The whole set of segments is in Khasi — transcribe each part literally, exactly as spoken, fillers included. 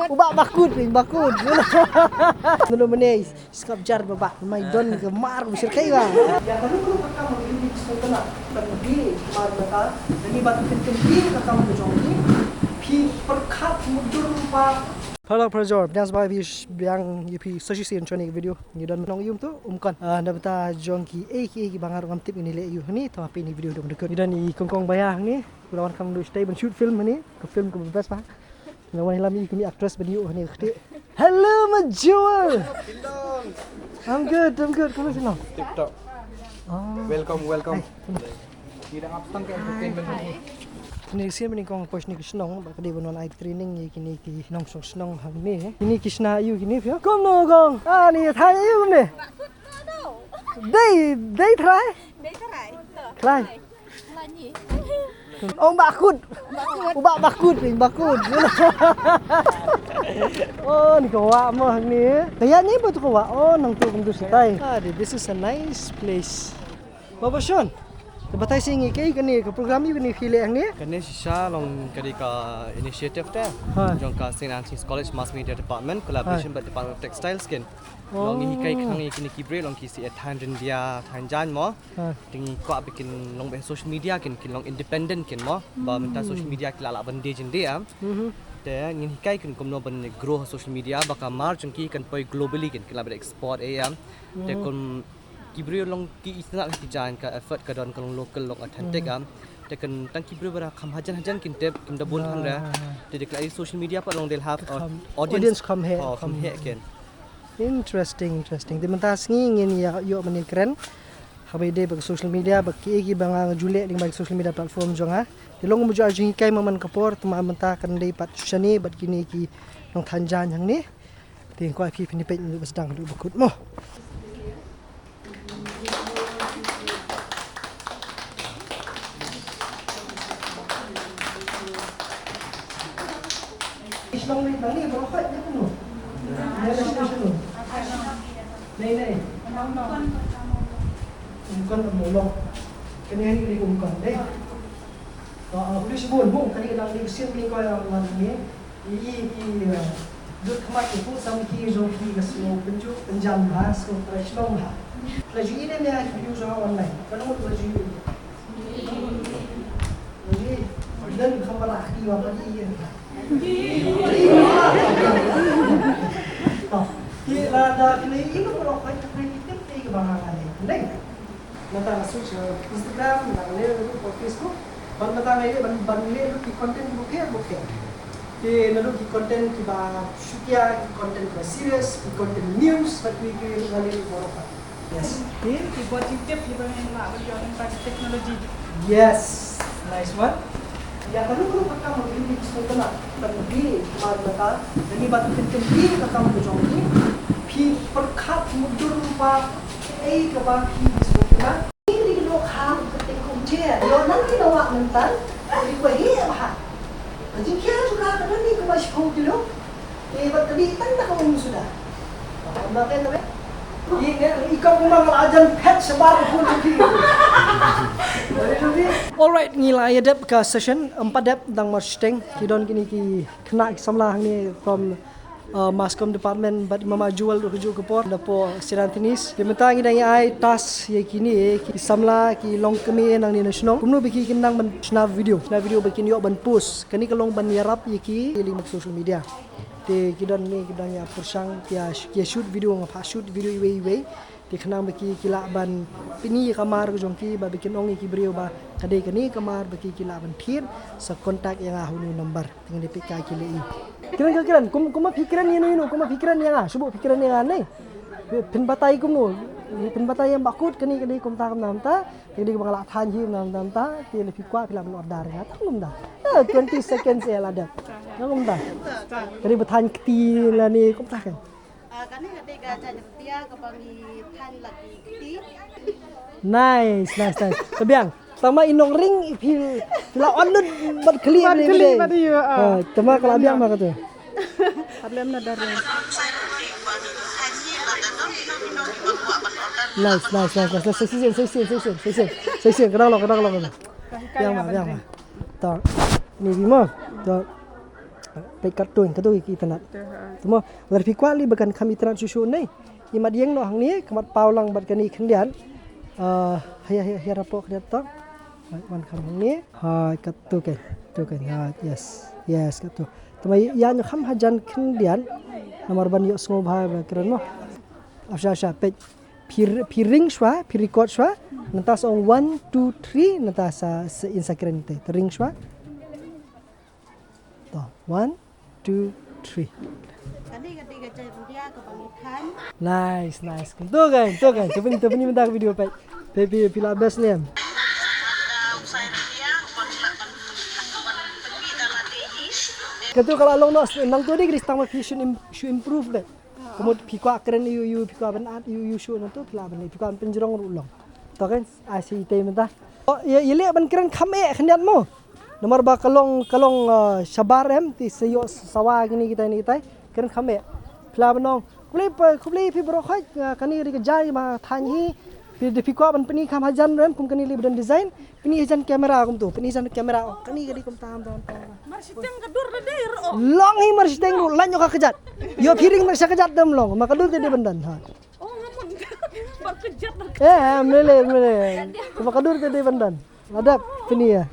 U Bah Bakut, Bah Bakut. Nulu mene skap jar ba ba mai don ke mar ku sir kai ga. Ya ka lu ka kam ri ni sutana. Kan di mar mata, ni ba tin tin di ka kam ke jong ni. Phi perkat mudur pa. Hello, Prajor. Biang sbai bi biang yu pi soshi sin choni video. Ni don nong yum tu um kon. Ah, na bata jong ki e ki e ki bangar ngam tip ni le yu ni to api ni video dong dekut. Ni don i kongkong baya ni. Kula wan kam du stay ban shoot film ni. Ka film ka best ba. Nga wan lam i kami actress ban yu ni kti. Hello, my jewel. I'm good, I'm good. Kamu senang? Tip top. Oh. Welcome, welcome. Kita ngap tang ke entertainment. Ni sien ni kong pos ni ki shnong ba ka dei ban wan ai training ïa kini ki nongshong shnong hangne. Kini ki shna ïa kini phi. Kumno kong? Ah, ni thai ïa kumne. Dei, dei trai. Dei trai. Trai. Ong Bakut. U Bah Bakut, Bah Bakut. Oh, ni ka wah mo ni. Kaya ni ba tu ka wah. Oh, nang tu kumtu satai. Ah, this is a nice place. Baba Shon. Te batai sing i kei kane ka program ïa kane ki leh hangne. Kane shisha long ka dei ka initiative te. Ha. Jong ka Saint Anthony's College Mass Media Department collaboration bad Department of Textiles kin. Long ngi hikai khnang ïa kine ki briew long ki si e than ryndia than jan mo. Ha. Te ngi kwah ba kin long ba social media kin kin long independent kin mo. Ba mynta social media ki la lah ban dei jin dei am. Mhm. Te ngin hikai kin kumno ban grow social media ba ka mar jong ki kan poi globally kin kin lah ban export e am. Te kum ki briew long ki itynnat ki jan ka effort ka don ka long local long authentic am. Te kan tang ki briew ba kham hajan hajan kin tip kin da bun than ra. Te dei ka la social media pat long they'll have audience kham heh, kham heh kin. Interesting, interesting. Te mynta sngi ngin ïa ïoh mane kren. Haba ïadei bad social media bad kiei kiei ba nga ju leh lyngba social media platform jong nga. Te long ba ju arju ngi kai ma man ka por te ma mynta kan dei pat shane bad kine ki nongthan jaiñ hangne. Te kwah phi phin ïa peit ba sdang haduh ba kut mo. Shnong ni tang ni ba khot ni kano? Ni na shnong shnong. Ni ni. Umkon mo long. Kani ni umkon dei. Ka, ah, police bun bun kani nang ni sien ni ko yang man ni. I i i, ah, dut khmat i pu sam ki jong ki ka slo penju penjam ha slo tra shnong ha. Tra ju i ne me ki ju jong online. Ka nong tra ju i. Jadi, dan kamera di wa pagi ya. Ki la da kini ino ko lo kai ta kai ki tem te ki ba ha ne. Nai. Nata nga switch, eh, Instagram, nata nga leh ruh ko Facebook. Ban nata nga leh ban ban leh ruh ki content bukher bukher. Ki na ruh ki content ki ba shutia, ki content ki ba serious, ki content news, ba ki ki nga leh ruh ko. Yes. Ki ki bot ki tip ki ba ngi la ba ki orang ta ki technology. Yes. Nice one. Ya ka ruh ruh ka kam ruh ki sngewtynnat ban bi mar nata. Ngi ba kin kin bi ka kam ka jong ki. Phi perkhat mudur rupa ei ka ba phi sngewtynnat. Ni ni no kha ka te kum je. Yo nang ni no wa mentan. Ri ko he ba ha. Ka jingkhia ju ka ka ni ko ba shko kilo. Eh, ba ka di tan ta ka um suda. Ba ka na ka na. Alright, ngi la ïa dep ka session, em pat dep dang mar shiteng, ki don kini ki khynnah ki samla hangne from, uh, Mass Comm Department, bad Mama Jewel ruh ka juh ka por, da po Saint Anthony's. Te mynta ngi dang ïa ai task ïa kini, eh, ki samla, ki longkmie nangne na shnong. Kumno ba ki kin nang ban shna video, shna video ba kin ïoh ban post. Kani ka long ban ïarap ïa ki, ïa link bad social media. Te ki don ne ki dang ïa pyrshang, ki ïa, ki ïa shoot video, nga pha shoot video iwei iwei. Te khnang ba ki, ki lah ban pyni ïa ka mar ka jong ki, ba, ba kin ong ïa ki briew ba ka dei kane ka mar ba ki, ki lah ban thied, sa contact ïa nga ha une u number. Te ngan ïa peit ka ki leh ïa. Kren ka kren, kum, kumba phi kren ïa no ïa no, kumba phi kren ïa nga, shu buh phi kren ïa nga ne. Phin batai kumno, phin batai ïa bakut kane, kane kumta kumta kumta, kane ba nga la than hi kumta kumta, te lei phi kwah phi lah ban order ïa nga, tang kumta. Eh, twenty seconds eh la dep. Tang kumta. Kane ba than kti la ne kumta kan. Ah, kane ka dei ka jaiñ rtia kaba ngi than la ki kti. Nice, nice, nice. Ka biang. Tang ma i nongring i phi, phi la on lut bad khlieh. Bad ne khlieh bad ïa, ah. Ah, tang ma ka la biang ma ka tu. Hat lem na dar. Nice, nice, nice, nice. Session, session, session, session. Session, ka dang long, ka dang long. Biang ma, biang ma. Ta. Ni bi ma. Ta. Peit katto, katto ki itynnad. Te mo, lada phi kwah lei ba kan kham itynnad shuh shuh ne. Imat ïeng noh hangne, ka mat paw lang bad kane khyndiat. Ah, hiar, hiar, hiar hapoh khyndiat to. Hai, wan kham hangne. Hai, katto kein, katto kein. Hai, yes. Yes, katto. Te mo ïa, ïa nyo kham hajan khyndiat. Namar ban ïohsngew bha ba kren mo. Asha, asha, peit. Phi, phi ring shwa, phi record shwa. Nangta sa ong one, two, three, nangta sa, sa in sa kren te. Te ring shwa. To, one, two, three. Kane ka dei ka jaiñtia kaba ngi thaiñ. Nice, nice. Katto kein, katto kein. To pyn, to pyn mynta ka video peit. Peit, peit, phi la best ne em. Katto ka la long noh, nangto dei ka dei tang ba phi should im-, should improve beit. Ka mut phi kwah kren ïa u, ïa u, phi kwah ban ad ïa u, ïa u shuh nangto phi lah ban leh, phi kwah ban pynjrong ruh long. To kein, ai sa itei mynta. Oh, ïa, ïa leh ban kren kham eh khyndiat mo. Namar ba ka long, ka long, ah, shabar em, te sa ïoh sawa kine kitai ne kitai. Kren kham eh. Phi lah ban ong. Khublei pa, khublei phi baroh khoit, ah, kane ka dei ka jaiñ ba thaiñ hi. Phi, phi kwah ban pyni kham hajan em, kum kane lei ba don design. Pyni hajan camera kumto, pyni hajan camera. Oh, kane ka dei kumta, kumta, kumta. Mar shiteng ka dur da dei ruh. Long hi mar shiteng ruh, lait noh ka kjat. Ïoh phi ring mar sha kjat dam long, ma ka dur te dei ban don, ha. Oh, nga mon. Mar kjat. Eh, eh, mele, mele. Ma ka dur te dei ban don. Ladap, pyni ïa.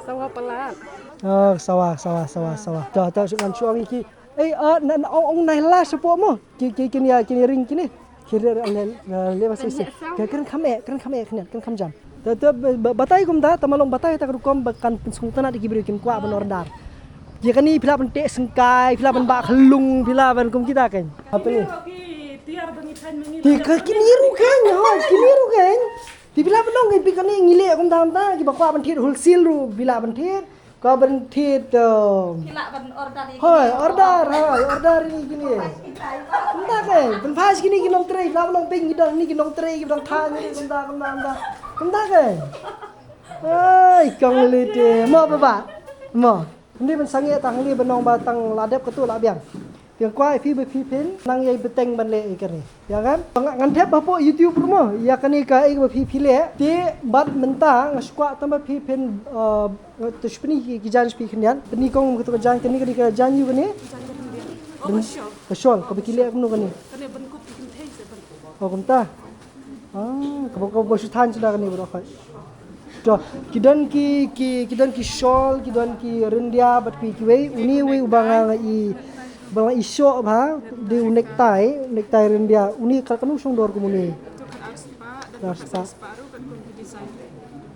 Sawa palat. Oh, sawa, sawa, sawa, sawa. Ta, ta, shu ngan shu ong ïa ki. Eh, ah, na, na, ong, ong nai la shapoh mo. Ki, ki, kin ïa, kin ïa ring kine. Ki le, le, le, le, ba, si, si. Ka kren kham eh, kren kham eh, kren, kren kham jam. Ta, ta, ba, ba, batai kumta, ta ma long batai ta ka rukom ba kan pynsngewtynnat ïa ki briew kin kwah ban order. Ïa kane phi lah ban teh syngkai, phi lah ban bah khyllung, phi lah ban kum kita kein. Apa ni? Ki ka kine ruh kein, ha, kine ruh kein. Phi, phi lah ban ong kein, phi kane ngi leh kumta kumta, kiba kwah ban thied wholesale ruh, phi lah ban thied. Ka ban thied, um, Ki lah ban order ïa hoi, kine. Order, hoi, order ïa kine. Kumta kein, pynphai kine ki nongtrei, lah ban long pyn ki dang ni ki nongtrei, ki dang thaiñ ni, kumta, kumta, kumta. Kumta kein. Ai, kong lite. Mo ba ba. Mo. Ni ban sangeh tang ni ban ong ba tang la dep katu la biang. Phi kwah phi ba phi phin nang ïai bteng ban leh ïa kane. Ïa kan? Ba nga ngan thep hapoh YouTube ruh mo. Ïa kane ka ei ba phi phi leh. Te bad mynta nga shu kwah tang ba phi phin, uh, te shu pyni ki, ki jaiñ shu phi khyndiat. Pyni kong katu ka jaiñ kane ka dei ka jaiñ ïa kane. Ka shawl. Ka shawl ka ba ki leh kumno kane. Kane ban kup ki kynthei se ban kup. Oh, kumta. Ah, kaba, kaba shu thaiñ shuh da kane baroh khoit. To, ki don ki, ki, ki don ki shawl, ki don ki ryndia bad ki, kiwei, une uwei uba nga, nga i, uba nga i shoh bha, dei u necktie, necktie ryndia, une ka kano shong dor kum une. Ar spah.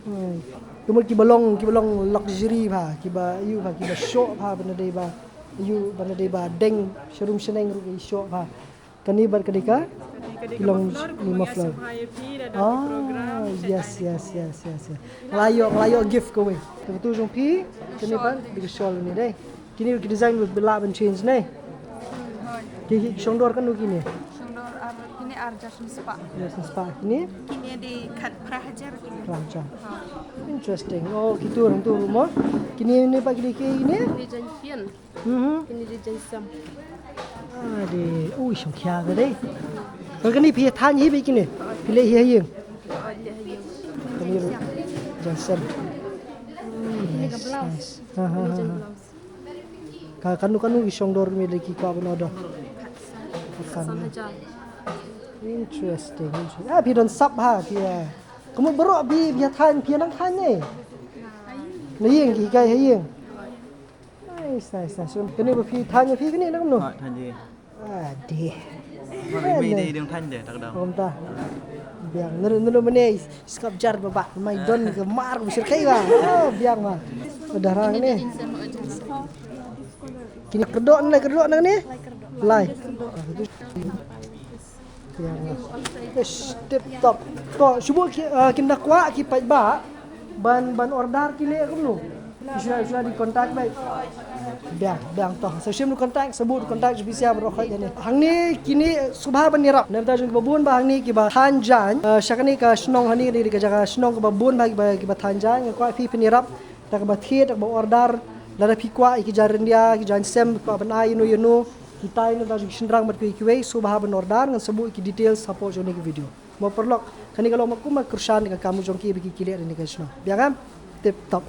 Hmm. Kumut kiba long, kiba long luxury bha, kiba ïu bha, kiba shoh bha, ban dei ba, ïu, ban dei ba deng, sharum shaneng ruh i shoh bha. Kane bad kane ka? Kane ka dei ka long muffler, ni muffler. Ah, yes, yes, yes, yes, yes. Nga la ïoh, nga la ïoh gift kawei. Katu jong phi, kane bad kane ka shawl ni dei. Kine ki design ba lah ban change ne. Ki, ki shong dor kano kine? Shong dor ar, kine ar hajar san spah. Hajar san spah. Kine? Kine dei khat phra hajar kine. Phra hajar. Ha. Interesting. Oh, kitu orang tu rumah. Kine ni bad kine kine? Kine jaiñ phian. Mhm. Kine dei jaiñ sem. Ah, dei. Ui, shong khia ka dei. Ka kane phi thaiñ hi bad kine. Phi leh hi ha ïing. Kane ruh jaiñ sem. Hmm, nice, nice. Ha, ha, ha, ha. Ka kano kano ki shong dor me lei ki kwah ban order. Khatsan. Khatsan. San hajar. Interesting, interesting. Ah, phi don sap ha, phi, ah. Kumut baroh phi, phi thaiñ, phi nang thaiñ ne. Na ïing ki kai ha ïing. Nice, nice, nice. Kane ba phi thaiñ phi kane na kumno? Ha, thaiñ de. Ah, de. Ba phi mei de dang thaiñ de, tak dang. Kumta. Biang, nuru, nuru mane, skap jar ba ba, mai don ka mar ka bishir kai ba. Oh, biang ma. Udah rang ni. Kine kerdok ni, kerdok ni. Lai. Ish, tip top. To, shu bud ki, ah, kin da kwah ki paidbah ban, ban order ki leh kumno. Ki shu, shu di contact bha. Biang, biang to. Sa shim contact, sa bud contact shu bishar baroh khoit ne. Hangne kine sngewbha ban ïarap. Namar ta jong kiba bun ba hangne kiba thaiñ jaiñ. Ah, sha kane ka shnong hangne, kane ka jaka shnong kaba bun ba kiba, kiba thaiñ jaiñ. Nga kwah phi phin ïarap. Da kaba thied, da kaba order, lada phi kwah ïa ki jaiñ ryndia, ki jaiñ sem, kwah ban ai ïano ïano, kita ïano da jong ki shynrang bad kiwei kiwei, sngewbha ban order, ngan sa buh ïa ki details hapoh jong kane ka video. Mo paralok, kane ka long ma kum ma kyrshan ka kam jong ki ba ki leh ïa kane ka shnong. Biang em? Tip top.